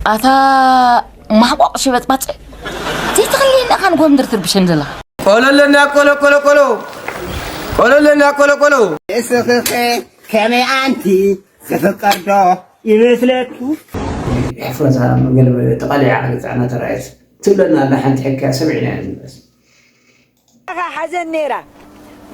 ኣታ ማሕቋቕ ሽበጥባጥ፣ ዘይተኽልየኒ ኢኻ ንጎምድር ትርብሸኒ ዘለኻ። ቆለለና ቆሎ ቆሎ ቆሎ፣ ቆለለና ቆሎ ቆሎ። እስኽኸ ከመይ ኣንቲ ዝፍቀር ዶ ይመስለኪ? ሕፍረታ ገለ መለ ተቓሊዓ ገጻና ተራእየት ትብለና ኣላ ሓንቲ ሕክያ ሰሚዕና ኢና ንመለስ። ኣኻ ሓዘን ነይራ።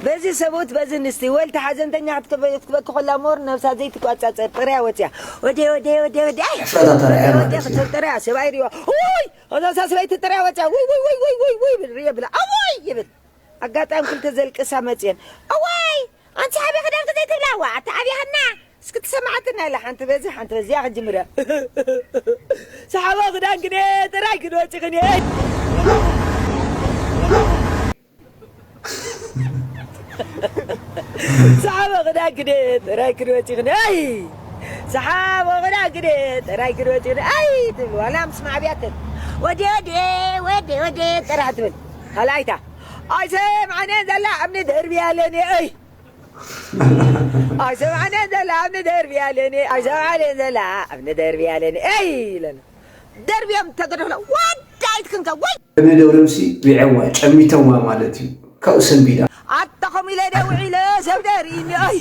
በዚ ሰብኡት በዚ ንስቲ ወልቲ ሓዘንተኛ ክትበኪ ከላ ሞር ነብሳ ዘይትቋጻጸር ጥርያ ወጽያ። ወደ ወደ ወደ ወደ ኣይ! ሕፍረታ ተራእያ ወደ ማለት እዩ። ክትብል ጥርያ ሰብኣይ ሪዋ። ውይ! እዛ ሰበይቲ ጥርያ ወጽያ። ውይ ውይ ውይ ውይ ውይ ውይ ይብል ሪየ ብላ። ኣዋይ ይብል። ኣጋጣሚ ክልተ ዘልቅሳ መጽየን። ኣዋይ! ኣንቲ ሓቢ ክዳንኪ ዘይትብላ ዋዕ ተዓብያሃና። እስኪ ትሰማዓትና ኢላ ሓንቲ በዚ ሓንቲ በዚያ ክጅምር እያ። ሰሓቦ ክዳንኪ ደ ጥራይ ክንወጽእክን እየ። ሰሓቦ ክዳንኪ ደ ጥራይ ክንወጽእክን እየ። ሰሓቦ ክዳንኪ ደ ጥራይ ክንወጽእክን እየ ትብል ዋላ ምስ ማዕብያተን። ወዴ ወዴ ወዴ ወዴ ጥራሕ ትብል። ካልኣይታ ኣይሰምዓንን ዘላ እምኒ ደርብያ ኣለኒ እይ። ኣይሰምዓንን ዘላ እምኒ ደርብያ ኣለኒ ኣይሰምዓንን ዘላ እምኒ ደርብያ ኣለኒ እይ ኢለና። ደርብዮም ተገደፍላ ዋዳይት ክንከ ወይ እኒ ደብርምሲ ቢዐዋ ጨሚተዋ ማለት እዩ። ካብኡ ሰንቢዳ። ኣታ ኸም ኢለ ደ ውዒለ ሰብ ደሪኒ ኣይ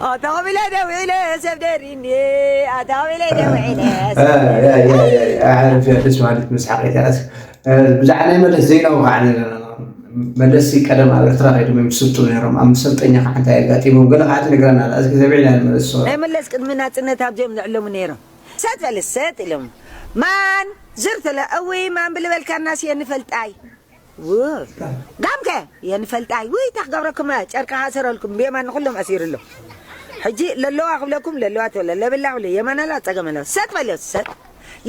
ኣታ ኸም ኢለ ደ ውዒለ ሰብ ደሪኒ ኣታ ኸም ኢለ ደ ውዒለ ሰብ ደሪኒ። ኣያ፣ ኣያ፣ ኣያ፣ ኣያ፣ ኣያ፣ ደስ በሃሊት መስሓቂት እያ። ብዛዕባ ናይ መለስ ዜናዊ ከዓ ንገረና። መለስ ቀደም ኣብ ኤርትራ ከይዶም እዮም ዝስልጡ ነይሮም። ኣብ መሰልጠኛ ከዓ እንታይ ኣጋጢሞም ገለ ከዓ ትነግረና ኣላ። እስኪ ሰሚዕና ንመለስ። ናይ መለስ ቅድሚ ናጽነት ኣብዚኦም ዝዕለሙ ነይሮም። ሰጥ በል ሰጥ ኢሎም ማን ዝር ትለ እውይ ማን ብልበልካናስ የንፈልጣይ። ው ጋምከ የንፈልጣይ ውይ ታክገብረኩም ጨርቂ ሃሰረልኩም ብየማን ንኩሎም ኣሲሩ ኣሎ። ሕጂ ለለዋ ክብለኩም ለለዋ ትብለ ለብላ ክብለ የማን ኣላ ጸገም ኣለዋ ሰጥ በል ሰጥ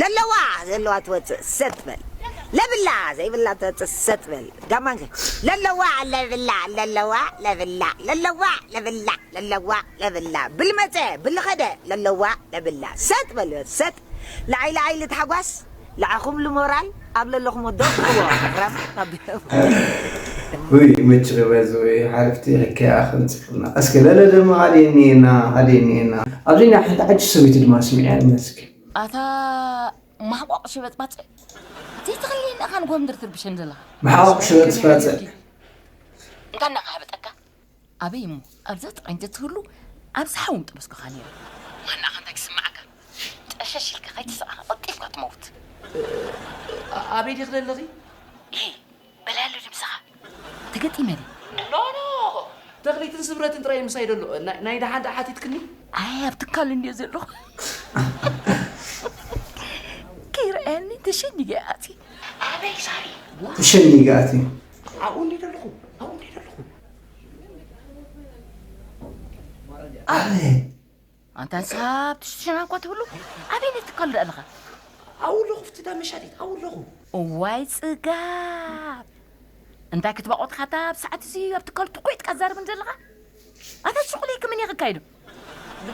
ለለዋ ዘለዋ ትወጽእ ሰጥ በል ለብላ ዘይብላ ትወጽእ ሰጥ በል ጋማንከ ለለዋ ለብላ ለለዋ ለብላ ለለዋ ለብላ ለለዋ ለብላ ብልመጸ ብልኸደ ለለዋ ለብላ ሰጥ በል ሰጥ ለዓይ ለዓይ ልትሓጓስ ለዓኹም ልሞራል ኣብ ለለኹም ወዶ እዎ ራም ካብ ውይ መች በዝ ወይ ሓለፍቲ ሕክያ ክንጽፍና እስከ ለለ ደሞ ሃደየኒየና ሃደየኒየና ኣብዚ ናይ ሓንቲ ዓጅ ሰበይቲ ድማ ስሚዐ መስክ ኣታ ማሕቋቕ ሽበጥባጥ ዘይተኽልየኒ ኢኻ ንጎምድር ትርብሸኒ ዘለኻ ማሕቋቕ ሽበጥባጥ እንታይ እናኻበጠካ ኣበይ እሞ ኣብዛ ጥቃኝ ተትህሉ ኣብዚ ሓው ምጠበስኩኻ ነይረ ማና ከ እንታይ ክስማዓካ ጠሸሽ ኢልካ ከይትስቃኻ ቀልጢፍካ ትመውት ኣበይ ዲኺ ዘለኺ? ይሄ በላያሉ ድምስኻ ተገጢመ ድየ ኖ ኖ ተኽሊትን ስምረትን ጥራይ ምሳይ ደሎ ናይ ደሓን ደኣ ሓቲትክኒ? ኣይ ኣብ ትካል እንድየ ዘለኹ ከይረኣየኒ ተሸኒገ ኣትየ ኣበይ ሳሪ ተሸኒገ ኣትየ ኣብኡ እንድየ ዘለኹ ኣብኡ እንድየ ዘለኹ ኣበይ ኣንታ ንስኻ ኣብቲ ሽሻና እኳ ትብሉ ኣበይ ነቲ ትካሉ ደኣ ኣለኻ ኣብኡ ኣለኹ ኣብቲ ዳ መሻጢት ኣብኡ ኣለኹ እዋይ ጽጋብ እንታይ ክትባቖትካ እታ ኣብ ሰዓት እዚ ኣብ ትካሉ ትኮይጥካ ትዛረብን ዘለኻ ኣታ ሽቑለይ ክምን እየ ክካይዶ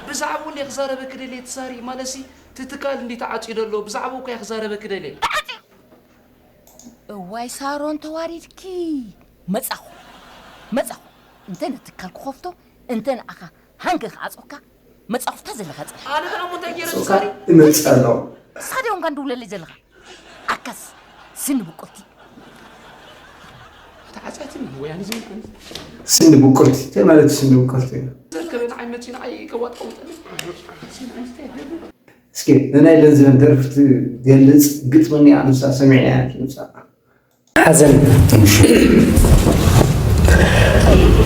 ብዛዕባኡ እንደ ክዛረበ ክደልየ ትሳሪ ማለሲ ትትካል እንዲ ተዓፅዩ ደሎ ብዛዕባኡ እኳ ክዛረበ ክደልየ ተዓፅዩ እዋይ ሳሮን ተዋሪድኪ መጻኹ መጻኹ እንተ ነትካል ክኸፍቶ እንተ ንኣኻ ሃንገ ክዓጾካ መጻኹ ፍታ ዘለኻ ጽንሕ ኣነ ደኣ እሞ እንታይ ገይረ ትሳሪ እመጽእ ኣለኹ ንስኻ ዲኻ እንኳ ንድውለለይ ዘለኻ ኣካስ ስኒ ብቁርቲ ተዓጻትኒ ወያነ ዘይኮነ ስኒ ብቁርቲ እንታይ ማለት ስኒ ብቁርቲ ዘርከበ ንዓይ መጺ ንዓይ ከዋጣውጠኒ እስኪ ንናይ ለንዝበን ደርፊ ትገልጽ ግጥሚ እኒኣ ንሳ ሰሚዕናያ ንሳ ሓዘን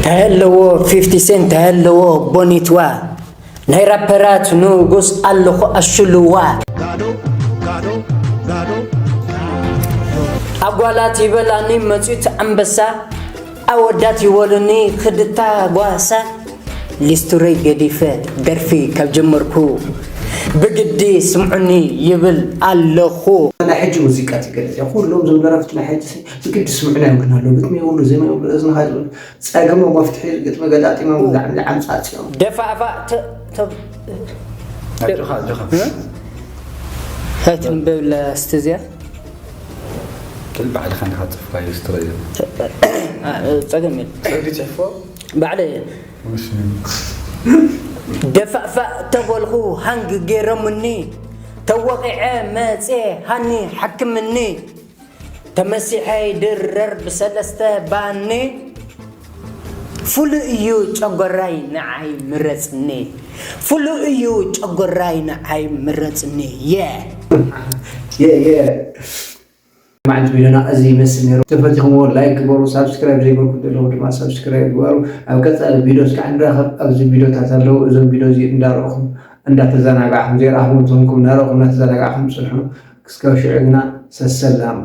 እንታይ ኣለዎ ፊፍቲ ሴንት እንታይ ኣለዎ ቦኒትዋ ናይ ራፐራት ንጉስ ኣለኹ ኣሽልዋ ኣጓላት ይበላኒ መፅዩት ኣንበሳ ኣወዳት ይወሉኒ ክድታ ጓሳ ሊስትሮይ ገዲፈ ደርፊ ካብ ጀመርኩ ብግዲ ስምዑኒ ይብል ኣለኹ። ናይ ሕጂ ሙዚቃ ትገልጽ እያ። ኩሎም እዞም ደረፍቲ ናይ ሕጂ ሲ ብግዲ ስምዑና እዮም ግን ኣለዉ። ግጥሚ የብሉ፣ ዜማ የብሉ፣ እዝንኻ ዝብል ጸገሞም መፍትሒ ግጥሚ ገጣጢሞም ላዕሊ ዓምጻጽዮም። ደፋፋ ተ ተ ኣጆኻ ኣጆኻ እንታይ ትንበብላ እስቲ እዚኣ ግን ባዕልኻ እንዲኻ ጽሕፋዮ ስትረዮ ጸገም የለ ሰግዲ ጽሕፎ ባዕለ እሺ ደፋእፋእ ተበልኹ ሃንግ ገይሮምኒ፣ ተወቒዐ መጼ ሃኒ ሓክምኒ፣ ተመሲሐ ይድረር ብሰለስተ ባኒ፣ ፍሉይ እዩ ጨጎራይ ንዓይ ምረጽኒ፣ ፍሉይ እዩ ጨጎራይ ንዓይ ምረጽኒ። የ የ የ መዓልቲ ቪዲዮና እዚ ይመስል ነይሩ። ተፈቲኹምዎ ላይክ ግበሩ፣ ሳብስክራይብ ዘይገበርኩም ዘለኹም ድማ ሳብስክራይብ ግበሩ። ኣብ ቀፃሊ ቪዲዮ እስካዕ ንራኸብ። ኣብዚ ቪዲዮታት ኣለዉ። እዞም ቪዲዮ እዚ እንዳረእኹም እንዳተዘናጋዕኹም፣ ዘይረኣኹም እንተኾንኩም እንዳረእኹም እንዳተዘናጋዕኹም ፅንሑ። ክስካብ ሽዑ ግና ሰሰላም።